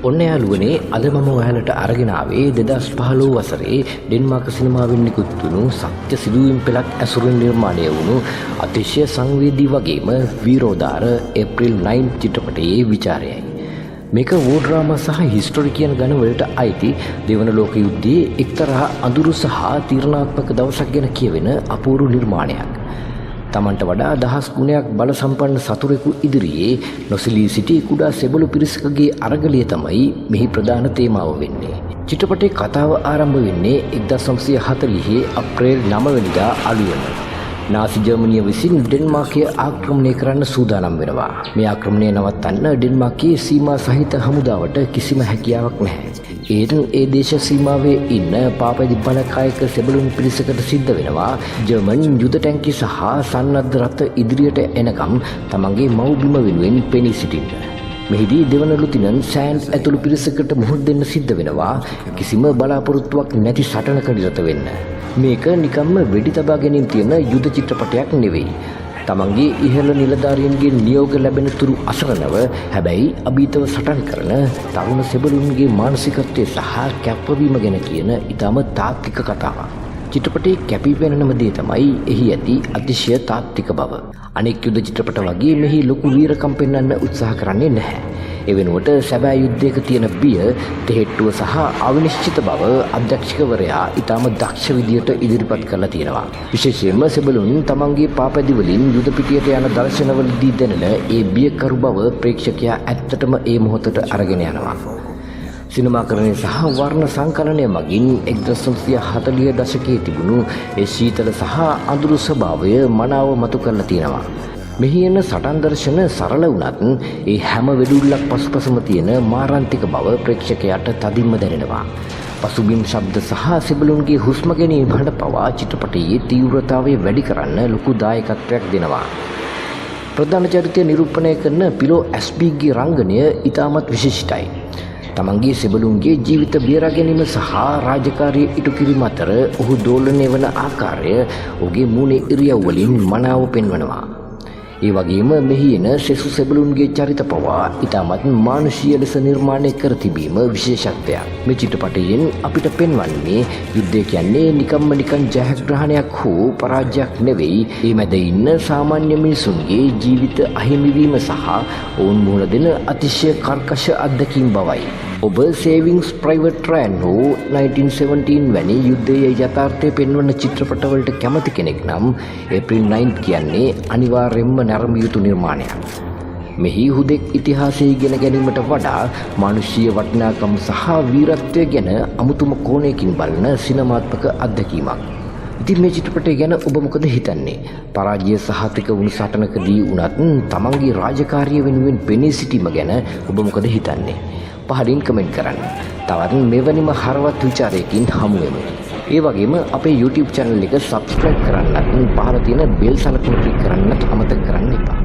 ඔන්න යාළුවනේ, අද මම ඔයාලට අරගෙන ආවේ 2015 වසරේ ඩෙන්මාර්ක් සිනමාවෙන් නිකුත් වුණු, සත්‍ය සිදුවීම් පෙළක් ඇසුරින් නිර්මාණය වුණු අතිශය සංවේදී වගේම වීරෝදාර ඒප්‍රිල් 9 චිත්‍රපටයේ විචාරයයි. මේක වෝ ඩ්‍රාමා සහ හිස්ටරි කියන ගණ වලට අයිති දෙවන ලෝක යුද්ධයේ එක්තරා අඳුරු සහ තීරණාත්මක දවසක් ගැන කියවෙන අපූර්ව නිර්මාණයක්. තමන්ට වඩා දහස් ගුණයක් බල සම්පන්න සතුරෙකු ඉදිරියේ නොසැලී සිටි කුඩා සෙබළු පිරිසකගේ අරගලය තමයි මෙහි ප්‍රධාන තේමාව වෙන්නේ. චිත්‍රපටයේ කතාව ආරම්භ වෙන්නේ 1940 අප්‍රේල් 9 වෙනිදා අලුයම. නාසි ජර්මනිය විසින් ඩෙන්මාර්කය ආක්‍රමණය කරන්න සූදානම් වෙනවා. මේ ආක්‍රමණය නවත්තන්න ඩෙන්මාර්කයේ සීමා සහිත හමුදාවට කිසිම හැකියාවක් නැහැ. ඒත් ඒ දේශ සීමාවේ ඉන්න පාපැදි බලකායක සෙබළුන් පිරිසකට සිද්ධ වෙනවා ජර්මන් යුද ටැංකි සහ සන්නද්ධ රථ ඉදිරියට එනකම් තමන්ගේ මව්බිම වෙනුවෙන් පෙනී සිටින්න. මෙහිදී දෙවන ලුතිනන් සෑන්ඩ් ඇතුළු පිරිසකට මුහුණ දෙන්න සිද්ධ වෙනවා කිසිම බලාපොරොත්තුවක් නැති සටනක නිරත වෙන්න. මේක නිකම්ම වෙඩි තබා ගැනීම තියෙන යුද චිත්‍රපටයක් නෙවෙයි. තමන්ගේ ඉහළ නිලධාරීන්ගේ නියෝග ලැබෙන තුරු අසරණව, හැබැයි අභීතව සටන් කරන තරුණ සෙබළුන්ගේ මානසිකත්වය සහ කැපවීම ගැන කියන ඉතාම තාත්වික කතාවක්. චිත්‍රපටයේ කැපී පෙනෙනම දේ තමයි එහි ඇති අතිශය තාත්වික බව. අනෙක් යුද චිත්‍රපට වගේ මෙහි ලොකු වීරකම් පෙන්වන්න උත්සාහ කරන්නේ නැහැ. ඒ වෙනුවට සැබෑ යුද්ධයක තියෙන බිය, තෙහෙට්ටුව සහ අවිනිශ්චිත බව අධ්‍යක්ෂකවරයා ඉතාම දක්ෂ විදියට ඉදිරිපත් කරලා තියෙනවා. විශේෂයෙන්ම සෙබළුන් තමන්ගේ පාපැදි වලින් යුද පිටියට යන දර්ශනවලදී දැනෙන ඒ බියකරු බව ප්‍රේක්ෂකයා ඇත්තටම ඒ මොහොතට අරගෙන යනවා. සිනමාකරණය සහ වර්ණ සංකලනය මගින් 1940 දශකයේ තිබුණු ඒ ශීතල සහ අඳුරු ස්වභාවය මනාව මතු කරලා තියෙනවා. මෙහි එන සටන් දර්ශන සරල වුණත් ඒ හැම වෙඩුල්ලක් පසුපසම තියෙන මාරාන්තික බව ප්‍රේක්ෂකයාට තදින්ම දැනෙනවා. පසුබිම් ශබ්ද සහ සෙබළුන්ගේ හුස්ම ගැනීම හඬ පවා චිත්‍රපටයේ තීව්‍රතාවය වැඩි කරන්න ලොකු දායකත්වයක් දෙනවා. ප්‍රධාන චරිතය නිරූපණය කරන පිලෝ ඇස්බීගේ රංගනය ඉතාමත් විශිෂ්ටයි. තමන්ගේ සෙබළුන්ගේ ජීවිත බේරා ගැනීම සහ රාජකාරිය ඉටු කිරීම අතර ඔහු දෝලනය වන ආකාරය ඔහුගේ මූණේ ඉරියව් වලින් මනාව පෙන්වනවා. ඒ වගේම මෙහි එන සෙසු සෙබළුන්ගේ චරිත පවා ඉතාමත් මානුෂීය ලෙස නිර්මාණය කර තිබීම විශේෂත්වයක්. මේ චිත්‍රපටයෙන් අපිට පෙන්වන්නේ යුද්ධය කියන්නේ නිකම්ම නිකන් ජයග්‍රහණයක් හෝ පරාජයක් නෙවෙයි. ඒ මැද ඉන්න සාමාන්‍ය මිනිසුන්ගේ ජීවිත අහිමි වීම සහ ඔවුන් මුහුණ දෙන අතිශය කර්කශ අත්දැකීම් බවයි. ඔබ සේවිං ප්‍රයිවට් රයන් හෝ 1917 වැනි යුද්ධයේ යථාර්ථය පෙන්වන චිත්‍රපටවලට කැමති කෙනෙක් නම් ඒප්‍රිල් 9 කියන්නේ අනිවාර්යෙන්ම නැරඹිය යුතු නිර්මාණයක්. මෙහි හුදෙක් ඉතිහාසය ඉගෙන ගැනීමට වඩා මානුෂීය වටිනාකම් සහ වීරත්වය ගැන අමුතුම කෝණයකින් බලන සිනමාත්මක අත්දැකීමක්. ඉතින් මේ චිත්‍රපටය ගැන ඔබ මොකද හිතන්නේ? පරාජය සහතික වුණු සටනකදී වුණත් තමන්ගේ රාජකාරිය වෙනුවෙන් පෙනී සිටීම ගැන ඔබ මොකද හිතන්නේ? පහලින් කමෙන්ට් කරන්න. තවත් මෙවැනිම හරවත් විචාරයකින් හමු වෙමු. ඒ වගේම අපේ YouTube channel එක subscribe කරන්නත්, පහළ තියෙන බෙල් සලකුණ ක්ලික් කරන්නත් අමතක කරන්න එපා.